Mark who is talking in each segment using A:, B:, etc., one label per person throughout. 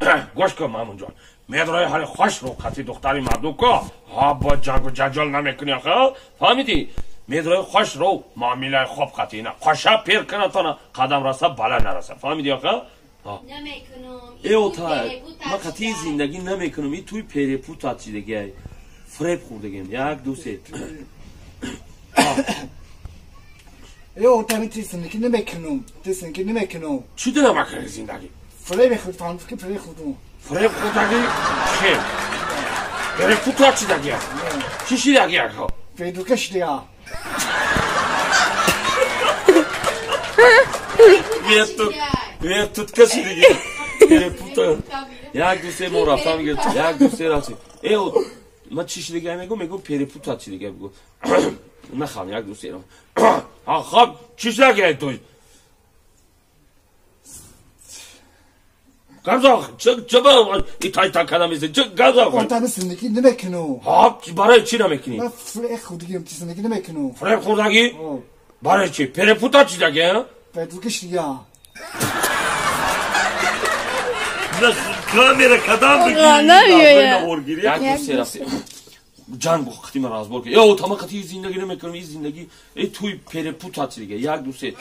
A: Гӯш кун, Маҳмудҷон, медрои ҳали хош рӯ қати духтари мардуко, ҳа бо ҷангу ҷанҷол намекунӣ, ха? Фаҳмидӣ? Медрои хош рӯ муомилаи хоб қати ина. Қоша пир кунатона, қадам раса бала нараса. Фаҳмидӣ, ха?
B: Намекунам.
A: Э, отай, ман қати зиндагӣ намекунам. И туи перепутать шидагиай. Фреб хӯрдагем. Як, ду, се.
C: Э, отай, ман ти зиндагӣ намекунам. Ти зиндагӣ намекунам.
A: Чӣ дила макунӣ зиндагӣ?
C: Фреб хӯрдам, ки фреб хӯрдам.
A: Фреб хӯрдагӣ? Хел. Перепутать шидагиа. Чӣ шидагиа, ха?
C: Федука шидага.
A: Вертутка шидагӣ. Перепута. Як, ду, се, мо рафтам, як, ду, се, рафтем. Э, ман чӣ шидагиа мегӯм? Мегӯм перепутать шидагиа бигӯ. Нахам, як, ду, се. Ха, хаб, чӣ шидагиа ту? Гап ча ба итай та када мезани? Ча гап зан?
C: Ота, зиндагӣ намекунам.
A: Ҳа, барои чӣ намекунӣ?
C: Ман фреб хӯрдагиам, ти зиндагӣ намекунам.
A: Фреб хӯрдагӣ? Барои чӣ? Перепутать шидагиа?
C: Федука шидага.
A: Камера кадам бигирӣ? Як, ду, се, рафтем. Ҷанг бо қати ман разбор кун. Э, ота, ман қати зиндагӣ намекунам, ин зиндагӣ, э, туи перепутать шидага. Як, ду, се.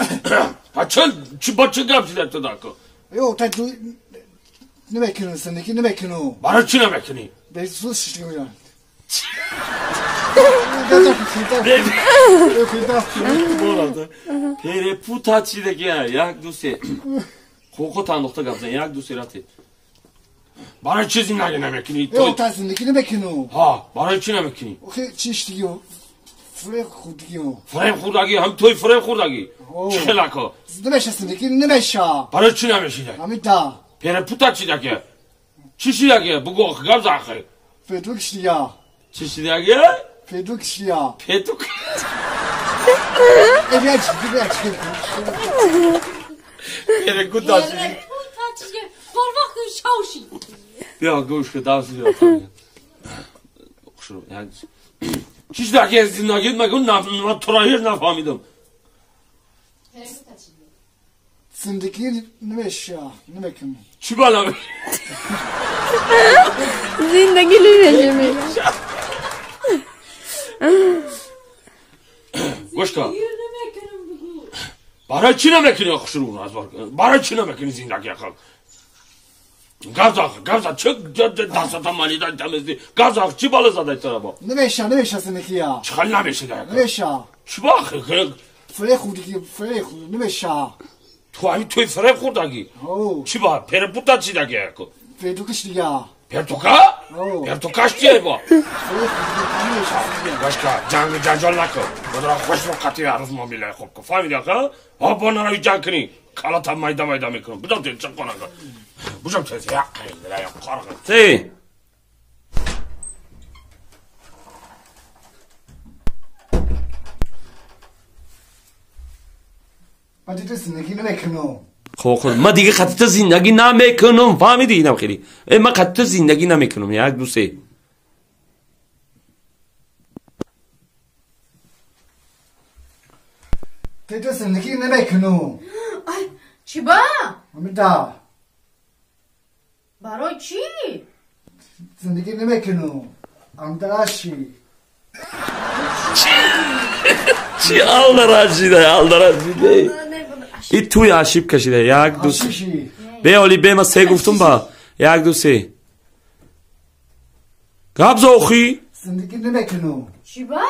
A: Ҳа, ча, чӣ ба чӣ гап шидаг ту дако?
C: Э, ота, намекунам, зиндагӣ намекунам.
A: Барои чӣ намекунӣ?
C: Бесус шидага.
A: Перепутать шидага. Як, ду, се. Ҳуқуқот андохта гап зан. Як, ду, се, рафтем. Барои чӣ зиндагӣ намекунӣ?
C: Э, ота, зиндагӣ намекунам.
A: Ҳа, барои чӣ намекунӣ?
C: Охи, чӣ шидагиам? Фреб хӯрдагиам.
A: Фреб хӯрдагӣ? Ҳам туи фреб хӯрдагӣ? Чӣ хелако?
C: Намеша, зиндагӣ намеша.
A: Барои чӣ намешида?
C: Ҳамида.
A: Перепутать шидагия. Чӣ шидагия? Бугӯ, гап зан, ахи.
C: Федук шидага.
A: Чӣ шидагия?
C: Федук шидага.
A: Федук?
C: Э, бия чӣ, бия чӣ.
A: Перепутать шидагия.
B: Перепутать шидагия. Барвақт шавши.
A: Биё, гӯш кун, давс биё. Хушрӯ, як. Чӣ шидагия зиндагӣ? Мегӯ, ман туро ҳеҷ нафаҳмидам.
C: Зиндагӣ намеша, намекунам.
A: Чӣ бала?
D: Зиндагӣ намеша мега.
A: Гӯш кун. Барои чӣ намекунӣ, хушрӯ, разбор? Барои чӣ намекунӣ зиндагӣ, ахл? Гап зан, гап зан, чӣ дастата малида тамезди? Гап зан, чӣ бала задай туро бо?
C: Намеша, намеша зиндагия.
A: Чӣ хел намешида?
C: Намеша.
A: Чӣ ба ахи?
C: Фреб хӯрдагӣ, фреб хӯрд, намеша.
A: Ту ҳами туи фреб хӯрдагӣ? Чӣ ба? Перепутать шидагия ку?
C: Федука шидага.
A: Пертука? Пертука шидия бо?
C: Фреб хӯрдагӣ, намеша.
A: Гӯш кун, ҷангу ҷанҷол накун. Бодора хушрӯ қати арӯз муомилаи хуб кун. Фаҳмидӣ, аха? Ҳа, бо нарави ҷанг кунӣ. Калата майда майда мекунам. Бидам тез, чӣ қона. Бужам тез, як қайла, як қорға. Се.
C: Ман ти зиндагӣ намекунам.
A: Хоб, хоб, ман дига қати ту зиндагӣ намекунам. Фаҳмидӣ инам хеле? Э, ман қати ту зиндагӣ намекунам. Як, ду, се.
C: Ти ту зиндагӣ намекунам.
B: Ай, чӣ ба?
C: Ҳамида.
B: Барои чӣ?
C: Зиндагӣ намекунам. Амдараши.
A: Чӣ алдарашида, алдарашида? И туи ошибка шида. Як, ду, се. Бе, оли, бе, ман се гуфтум ба. Як, ду, се. Гап за охи?
C: Зиндагӣ намекунам.
B: Чӣ ба?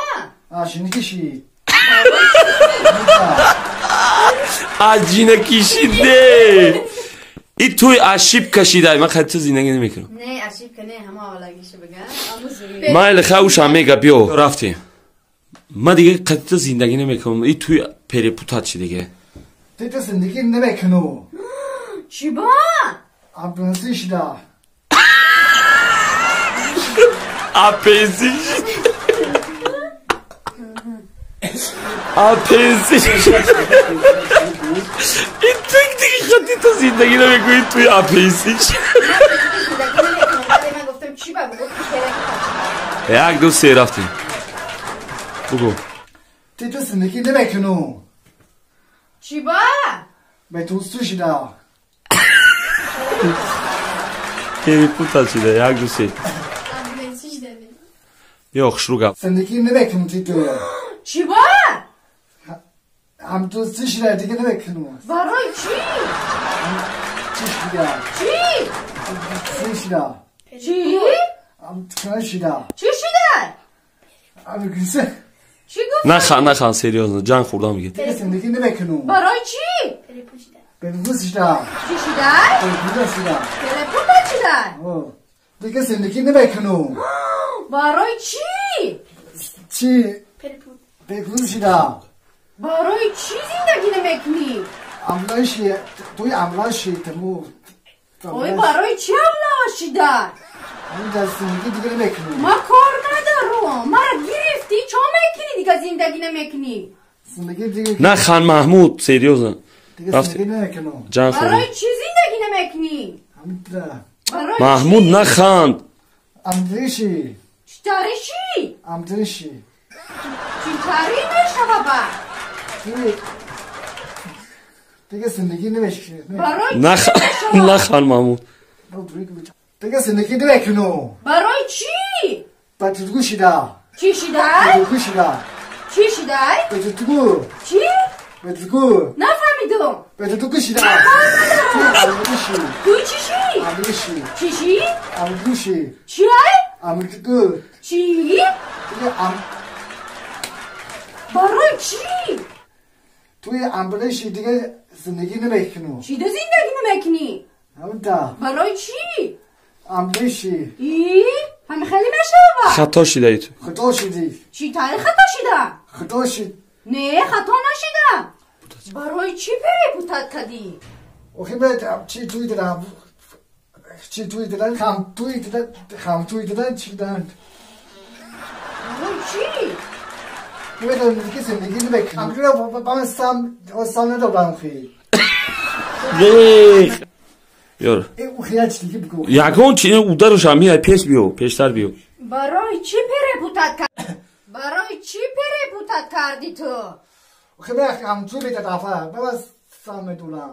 C: Ажинакиши.
A: Ажинакишиде. И туи ошибка шида. Ман хати ту зиндагӣ намекунам.
B: Не, ошибка не, ҳама олагиша бигам.
A: Майли, хавшам мега, биё, рафтем. Ман дига қати ту зиндагӣ намекунам. И туи перепутать шидага.
C: Ти ту зиндагӣ намекунам.
B: Чӣ ба?
C: Апенси шида.
A: Апенси шида. Апенси шида. И туи дига қати ту зиндагӣ намекунӣ, туи апенси шида. Як, ду, се, рафтем. Бугӯ.
C: Ти ту зиндагӣ намекунам.
B: Чӣ ба?
C: Ба ту су шида.
A: Перепутал шида, як, ду, се. Биё, хушрӯ гап.
C: Зиндагӣ намекунам ту.
B: Чӣ ба?
C: Ҳам ту чӣ шида дига намекунам.
B: Барои чӣ?
C: Чӣ шида?
B: Чӣ?
C: Чӣ шида?
B: Чӣ?
C: Ҳам чӣ шида?
B: Чӣ шида?
C: Ҳам гусе.
B: Чӣ гуфт?
A: Нахан, нахан, серьёзно, ҷанг хӯрдам мегӯяд.
C: Дига зиндагӣ намекунам.
B: Барои чӣ?
C: Перепут шида.
B: Чӣ шида?
C: Перепут шида.
B: Перепут шида?
C: Дига зиндагӣ намекунам.
B: Барои чӣ?
C: Чӣ? Перепут шида.
B: Барои чӣ зиндагӣ намекунӣ?
C: Амлаши, туи амлаши, таму.
B: Ой, барои чӣ амла шида?
C: Ҳамин зиндагӣ дига намекунам.
B: Ма кор надорам. Мара гирифтӣ, чо мекунӣ дига зиндагӣ намекунӣ?
C: Зиндагӣ дига.
A: Нахан, Маҳмуд, серьёзно.
C: Дига зиндагӣ намекунам.
A: Ҷанг хӯрдам.
B: Барои чӣ зиндагӣ намекунӣ?
C: Ҳамин
A: Маҳмуд наханд.
C: Амдриши.
B: Чӣ тариши?
C: Амдриши.
B: Чӣ тари мешава ба?
C: Дига зиндагӣ намекунам.
B: Барои
A: нахан, Маҳмуд.
C: Дига зиндагӣ намекунам.
B: Барои чӣ?
C: Ба тутгу шида.
B: Чӣ шида?
C: Тутгу шида.
B: Чӣ шида?
C: Ба тутгу.
B: Чӣ?
C: Ба тутгу.
B: Нафаҳмидам.
C: Ба тутгу шида. Амдриши.
B: Ту чӣ ши?
C: Амдриши.
B: Чӣ ши?
C: Амдриши.
B: Чӣ?
C: Амдргу.
B: Чӣ?
C: Дига ам.
B: Барои чӣ?
C: Туи амблеши дига зиндагӣ намекунам.
B: Чӣ да зиндагӣ намекунӣ?
C: Ҳамда.
B: Барои чӣ?
C: Амблеши.
B: И? Ҳами хеле мешава?
A: Хато шидаи ту.
C: Хато шидӣ.
B: Чӣ тари хато шида?
C: Хато шид.
B: Не, хато нашида. Барои чӣ перепутат кардӣ?
C: Охи бе чӣ туи дилам. Чӣ туи дилам, хам туи дилам, хам туи дилам чӣ дан.
B: Барои чӣ?
C: Намедонам дига зиндагӣ намекунам. Амдира ба ман сам сам надодам хи.
A: Ёр. Ягон чи ударушам миай пеш биё, пештар биё.
B: Барои чӣ перепутат кардӣ? Барои чӣ перепутат кардӣ ту?
C: Охи бе ҳам ту бедафа, ба ман сам медонам.